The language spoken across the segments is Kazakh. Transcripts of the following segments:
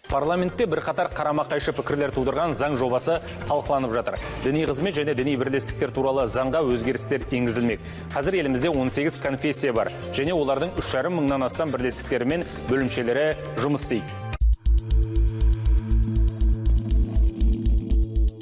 Парламентте бірқатар қарама-қайшы пікірлер тудырған заң жобасы талқыланып жатыр. Діни қызмет және діни бірлестіктер туралы заңға өзгерістер енгізілмек. Қазір елімізде 18 конфессия бар және олардың 3,5 мыңнан астам бірлестіктері мен бөлімшелері жұмыс істейді.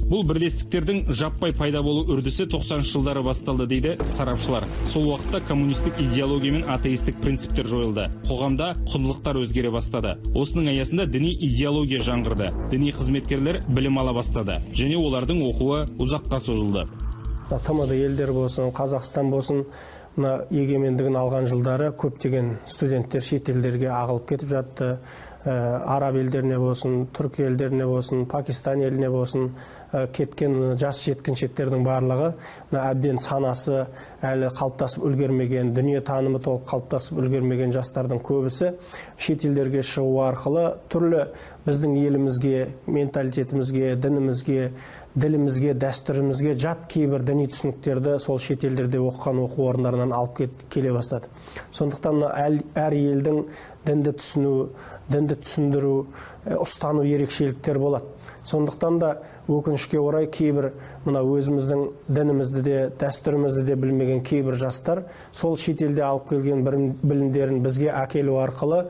Бұл бірлестіктердің жаппай пайда болу үрдісі 90 жылдары басталды, дейді сарапшылар. Сол уақытта коммунистік идеология мен атеистік принциптер жойылды. Қоғамда құндылықтар өзгере бастады. Осының аясында діни идеология жаңғырды. Діни қызметкерлер білім ала бастады және олардың оқуы ұзаққа созылды. Мына ТМД елдері болсын, Қазақстан болсын, мына егемендігін алған жылдары көптеген студенттер шетелдерге ағылып кетіп жатты. Араб елдеріне болсын, түркі елдеріне болсын, Пакистан еліне болсын, кеткен жас жеткіншектердің барлығы мына әбден санасы әлі қалыптасып үлгермеген, дүние танымы толық қалыптасып үлгермеген жастардың көбісі шетелдерге шығу арқылы түрлі біздің елімізге, менталитетімізге, дінімізге, ділімізге, дәстүрімізге жат кейбір діни түсініктерді сол шетелдерде оқыған оқу орындарынан алып келе бастады. Сондықтан мына әр елдің дінді түсіну, дінді түсіндіру, ұстану ерекшеліктері болады. Сондықтан да өкінішке орай кейбір мына өзіміздің дінімізді де, дәстүрімізді де білмеген кейбір жастар сол шетелде алып келген білімдерін бізге әкелу арқылы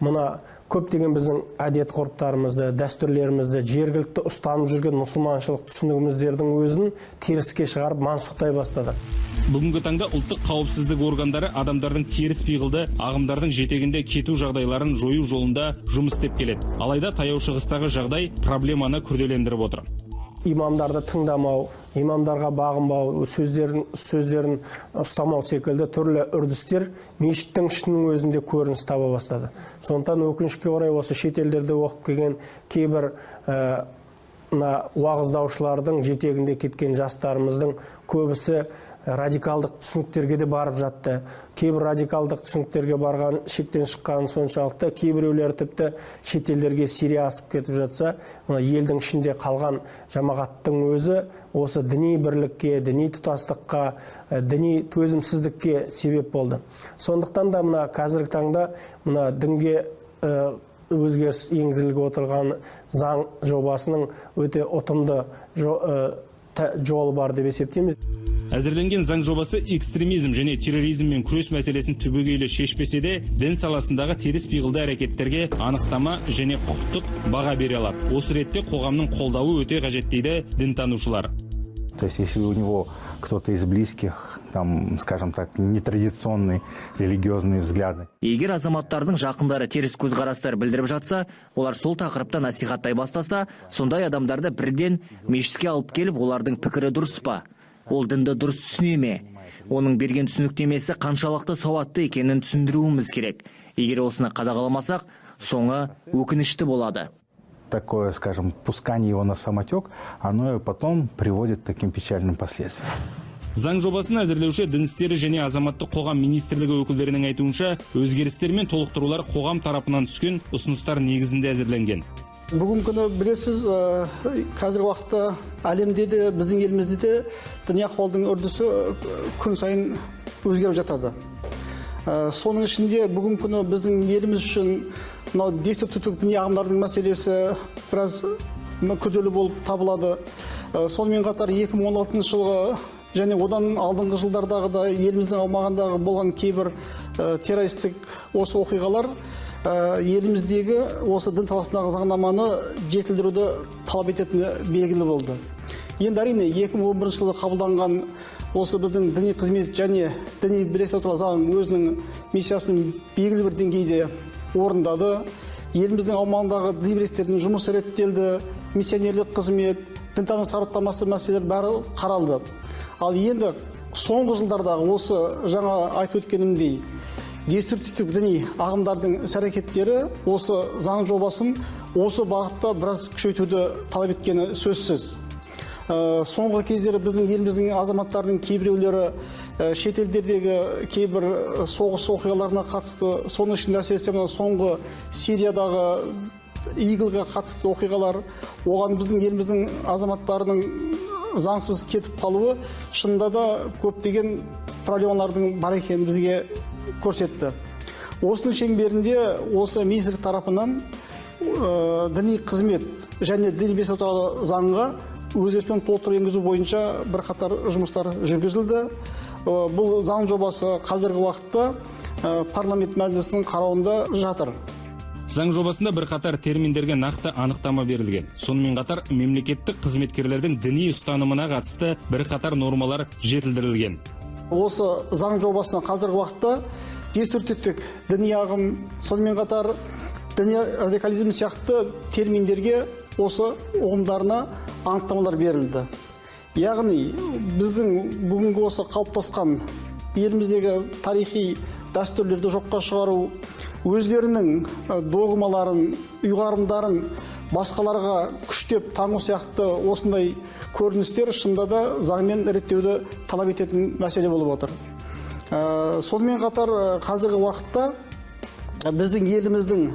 мына көптеген біздің әдет ғұрыптарымызды, дәстүрлерімізді, жергілікті ұстанып жүрген мұсылманшылық түсінігіміздердің өзін теріске шығарып, мансұқтай бастады. Бүгінгі таңда ұлттық қауіпсіздік органдары адамдардың теріс пиғылды ағымдардың жетегінде кету жағдайларын жою жолында жұмыс істеп келеді. Алайда Таяу Шығыстағы жағдай проблеманы күрделендіріп отыр. Имамдарды тыңдамау, имамдарға бағынбау, сөздерін ұстамау секілді түрлі үрдістер мешіттің ішінің өзінде көрініс таба бастады. Сондықтан өкінішке орай осы шетелдерде оқып келген кейбір мына уағыздаушылардың жетегінде кеткен жастарымыздың көбісі радикалдық түсініктерге де барып жатты. Кейбір радикалдық түсініктерге барған, шектен шыққан соншалықты, кейбіреулері тіпті шетелдерге, Сирия асып кетіп жатса, мына елдің ішінде қалған жамағаттың өзі осы діни бірлікке, діни тұтастыққа, діни төзімсіздікке себеп болды. Сондықтан да мына қазіргі таңда мына дінге өзгеріс енгізіліп отырған заң жобасының өте ұтымды жолы бар деп есептейміз. Әзірленген заң жобасы экстремизм және терроризммен күрес мәселесін түбегейлі шешпесе де, дін саласындағы теріс пиғылды әрекеттерге анықтама және құқықтық баға бере алады. Осы ретте қоғамның қолдауы өте қажет, дейді дінтанушылар. То есть если у него кто-то из близких, скажем так, нетрадиционные религиозные взгляды. Егер азаматтардың жақындары теріс көзқарастар білдіріп жатса, олар сол тақырыпта насихаттай бастаса, сондай адамдарды бірден мешітке алып келіп, олардың пікірі дұрыс па? Ол дінді дұрыс түсіне ме? Оның берген түсініктемесі қаншалықты сауатты екенін түсіндіруіміз керек. Егер осыны қадағаламасақ, соңы өкінішті болады. Такое, скажем, пускание его на самотек, оно и потом приводит к таким печальным последствиям. Заң жобасын әзірлеуші Дін істері және азаматтық қоғам министрлігі өкілдерінің айтуынша, өзгерістер мен толықтырулар қоғам тарапынан түскен ұсыныстар негізінде әзірленген. Бүгінгі күні білесіз, қазіргі уақытта әлемде де, біздің елімізде де діни ахуалдың үрдісі күн сайын өзгеріп жатады. Соның ішінде бүгінгі күні біздің еліміз үшін мынау деструктивтік діни ағымдардың мәселесі біраз күрделі болып табылады. Сонымен қатар 2016 жылғы және одан алдыңғы жылдардағы да еліміздің аумағындағы болған кейбір террористік осы оқиғалар еліміздегі осы дін саласындағы заңнаманы жетілдіруді талап ететіні белгілі болды. Енді әрине 2011 жылы қабылданған осы біздің діни қызмет және діни бірлестік туралы заң өзінің миссиясын белгілі бір деңгейде орындады. Еліміздің аумағындағы діни бірлестіктердің жұмысы реттелді, миссионерлік қызмет, дінтану сараптамасы мәселелері бәрі қаралды. Ал енді соңғы жылдардағы осы жаңа айтып өткенімдей деструктивтік діни ағымдардың іс әрекеттері осы заң жобасын осы бағытта біраз күшейтуді талап еткені сөзсіз. Соңғы кездері біздің еліміздің азаматтарының кейбіреулері шетелдердегі кейбір соғыс оқиғаларына қатысты, соның ішінде әсіресе мына соңғы Сириядағы ИГИЛ-ға қатысты оқиғалар, оған біздің еліміздің азаматтарының заңсыз кетіп қалуы шынында да көптеген проблемалардың бар екенін бізге көрсетті. Осының шеңберінде осы министрлік тарапынан діни қызмет және діни бірлестік туралы заңға өзгеріс пен толықтыру енгізу бойынша бірқатар жұмыстар жүргізілді. Бұл заң жобасы қазіргі уақытта парламент мәжілісінің қарауында жатыр. Заң жобасында бірқатар терминдерге нақты анықтама берілген. Сонымен қатар мемлекеттік қызметкерлердің діни ұстанымына қатысты бірқатар нормалар жетілдірілген. Осы заң жобасына қазіргі уақытта деструктивтік діни ағым, сонымен қатар діни радикализм сияқты терминдерге, осы ұғымдарына анықтамалар берілді. Яғни біздің бүгінгі осы қалыптасқан еліміздегі тарихи дәстүрлерді жоққа шығару, өздерінің догмаларын, ұйғарымдарын басқаларға күштеп таңу сияқты осындай көріністер шынында да заңмен реттеуді талап ететін мәселе болып отыр. Сонымен қатар қазіргі уақытта біздің еліміздің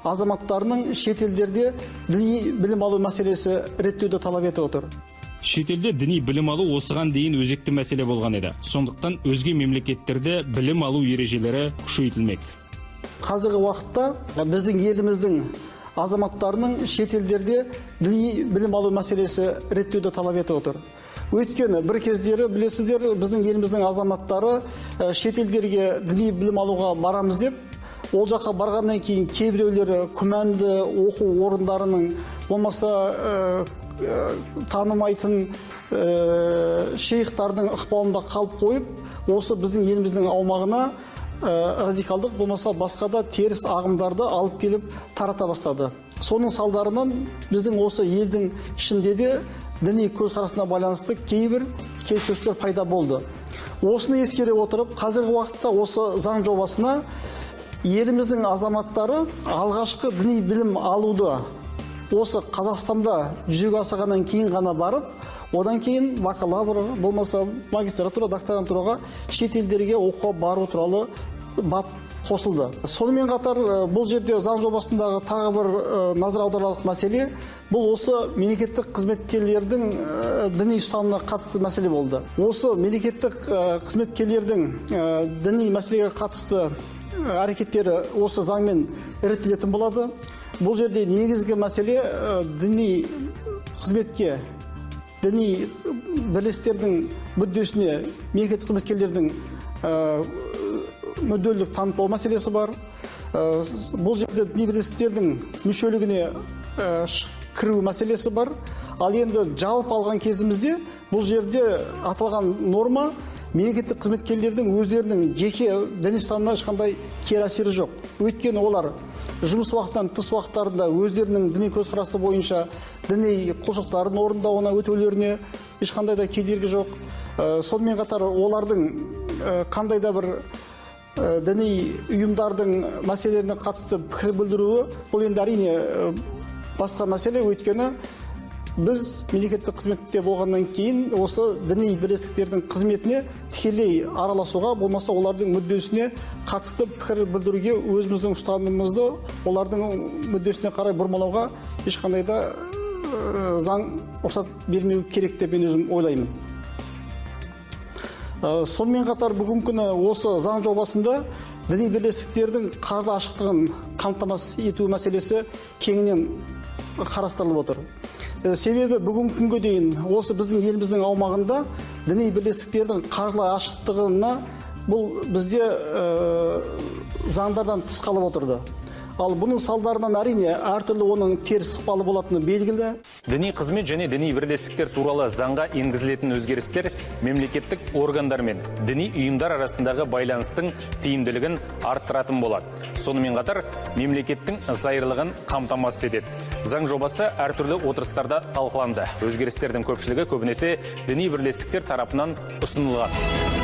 азаматтарының шетелдерде діни білім алу мәселесі реттеуді талап етіп отыр. Шетелде діни білім алу осыған дейін өзекті мәселе болған еді. Сондықтан өзге мемлекеттерде білім алу ережелері күшейтілмек. Қазіргі уақытта біздің еліміздің азаматтарының шетелдерде діни білім алу мәселесі реттеуді талап етіп отыр. Өйткені бір кездері, білесіздер, біздің еліміздің азаматтары шетелдерге діни білім алуға барамыз деп, ол жаққа барғаннан кейін кейбіреулері күмәнді оқу орындарының, болмаса танымайтын шейхтардың ықпалында қалып қойып, осы біздің еліміздің аумағына радикалдық, болмаса басқа да теріс ағымдарды алып келіп тарата бастады. Соның салдарынан біздің осы елдің ішінде де діни көзқарасына байланысты кейбір келіспеушіліктер пайда болды. Осыны ескере отырып, қазіргі уақытта осы заң жобасына еліміздің азаматтары алғашқы діни білім алуды осы Қазақстанда жүзеге асырғаннан кейін ғана барып, одан кейін бакалавр, болмаса магистратура, докторантураға шетелдерге оқуға бару туралы бап қосылды. Сонымен қатар бұл жерде заң жобасындағы тағы бір назар аударарлық мәселе — бұл осы мемлекеттік қызметкерлердің діни ұстанымына қатысты мәселе болды. Осы мемлекеттік қызметкерлердің діни мәселеге қатысты әрекеттері осы заңмен реттелетін болады. Бұл жерде негізгі мәселе діни қызметке, діни бірлестіктердің мүддесіне мемлекеттік қызметкерлердің мүдделілік танытпау мәселесі бар. Бұл жерде діни бірлестіктердің мүшелігіне кіру мәселесі бар. Ал енді жалпы алған кезімізде бұл жерде аталған норма мемлекеттік қызметкерлердің өздерінің жеке діни ұстанымына ешқандай кері әсері жоқ. Өйткені олар жұмыс уақытынан тыс уақыттарында өздерінің діни көзқарасы бойынша діни құлшылықтарын орындауына, өтеулеріне ешқандай да кедергі жоқ. Сонымен қатар олардың қандай да бір діни ұйымдардың мәселелеріне қатысты пікір білдіруі, бұл енді, әрине, басқа мәселе. Өйткені біз мемлекеттік қызметте болғаннан кейін осы діни бірлестіктердің қызметіне тікелей араласуға, болмаса олардың мүддесіне қатысты пікір білдіруге, өзіміздің ұстанымымызды олардың мүддесіне қарай бұрмалауға ешқандай да заң рұқсат бермеу керек деп мен өзім ойлаймын. Сонымен қатар бүгінгі күні осы заң жобасында діни бірлестіктердің қаржы ашықтығын қамтамасыз ету мәселесі кеңінен қарастырылып отыр. Себебі бүгінгі күнге дейін осы біздің еліміздің аумағында діни бірлестіктердің қаржылай ашықтығына бұл бізде заңдардан тыс қалып отырды. Ал бұның салдарынан, әрине, әртүрлі оның теріс ықпалы болатыны белгілі. Діни қызмет және діни бірлестіктер туралы заңға енгізілетін өзгерістер мемлекеттік органдар мен діни ұйымдар арасындағы байланыстың тиімділігін арттыратын болады. Сонымен қатар мемлекеттің зайырлығын қамтамасыз етеді. Заң жобасы әртүрлі отырыстарда талқыланды. Өзгерістердің көпшілігі көбінесе діни бірлестіктер тарапынан ұсынылған.